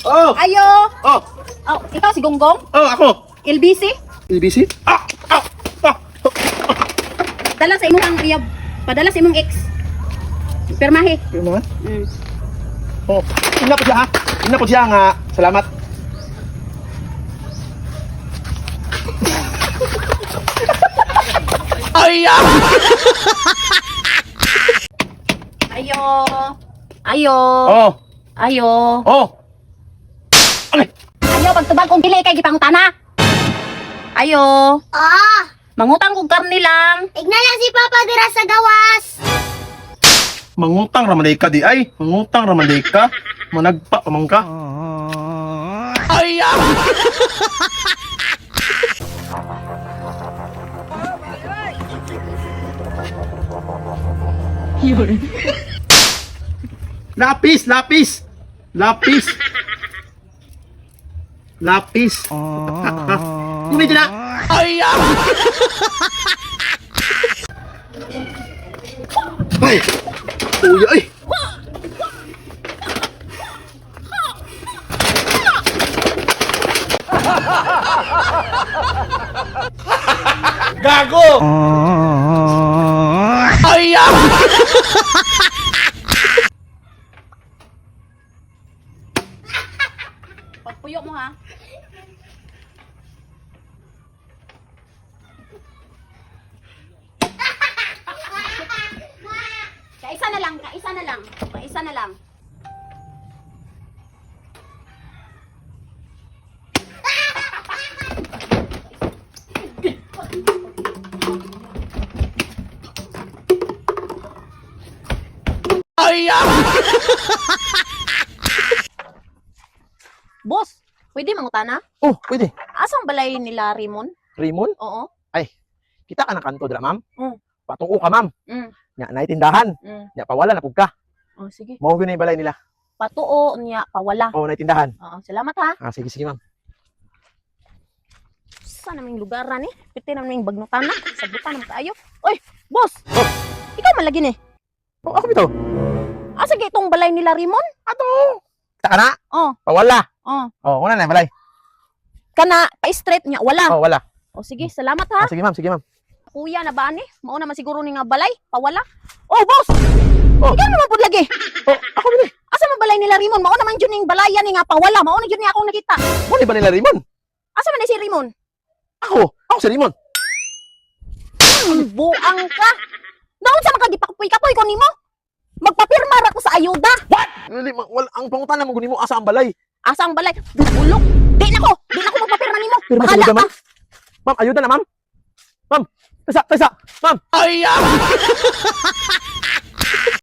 Oh! Ayo! Oh! Oh, ikaw si Gonggong? Oh, ako! LBC? LBC? Ah! Ah! Ah! Dala sa imong ang iyab. Padala sa imong ex. Permahe. Pero naman? Mm. Oh, ina po siya ha. Ina po siya nga. Salamat. Ay! ah! Ayo. Ayo. Oh! Ayo. Oh! Ay! Ayo pagtubag kung dili kay gipangutana. Ayo. Ah, Mangutang kog karne lang. tignan lang si Papa dira sa gawas. Mangutang ra man ka di ay. Mangutang ra man di ka. Managpa pa man ka. Ay! ah! Lapis, lapis. Lapis. Lapis. Kumita na. Ay! ah! Ay! Uy, ay! Gago! Ay! ah! Pagpuyo mo ha. Kaisa na lang, kaisa na lang, kaisa na lang. Ay! ah! Boss, pwede mangutana? Oh, pwede. Asang balay nila Raymond? Raymond? Oo. Ay, kita ka ng kanto dira, ma'am. Mm. Patuo ka, ma'am. Nya, naitindahan. Nya, pawala na pug ka. Oh, sige. Mao gyud na yung balay nila. Patuo niya pawala. Oh, naitindahan. Oo, salamat ha. Ah, sige, sige, ma'am. Sa naming lugar ni? Piti na naming bagnutana. Sabutan naman kaayo. Oy, boss. Oh. Ikaw man lagi ni. Oh, ako bitaw. Asa gyud itong balay nila Raymond? Ato! Kita ka na? Oh. Pawala. Oh. Oh, wala na yung balay. Kana pa-straight niya wala. Oh, wala. Oh, sige, salamat ha. Ah, sige, ma'am, sige, ma'am. Kuya na ba ni? Mao naman siguro ni nga balay, pawala. Oh, boss. Oh. Ikaw naman pud lagi. Oh, ako bitaw. Asa man balay nila Raymond? Mao naman jud ning balayan ni nga pawala. Mao na jud ni akong nakita. Mo ni ba nila Raymond? Asa man ni si Raymond? Ako, ako si Raymond. Buang ka. Naon sa makagipakupoy-kapoy ko nimo? Magpapirma ra ko sa ayuda. Dili, wala ang pangutana mo guni mo asa ang balay. Asa ang balay? Bulok. Di na ko. Di na ko magpapirma nimo. Pirma sa Bahala ayuda, ka. ma'am. Ma'am, ayuda na, ma'am. Ma'am, tasa, tasa. Ma'am. Ay! ah!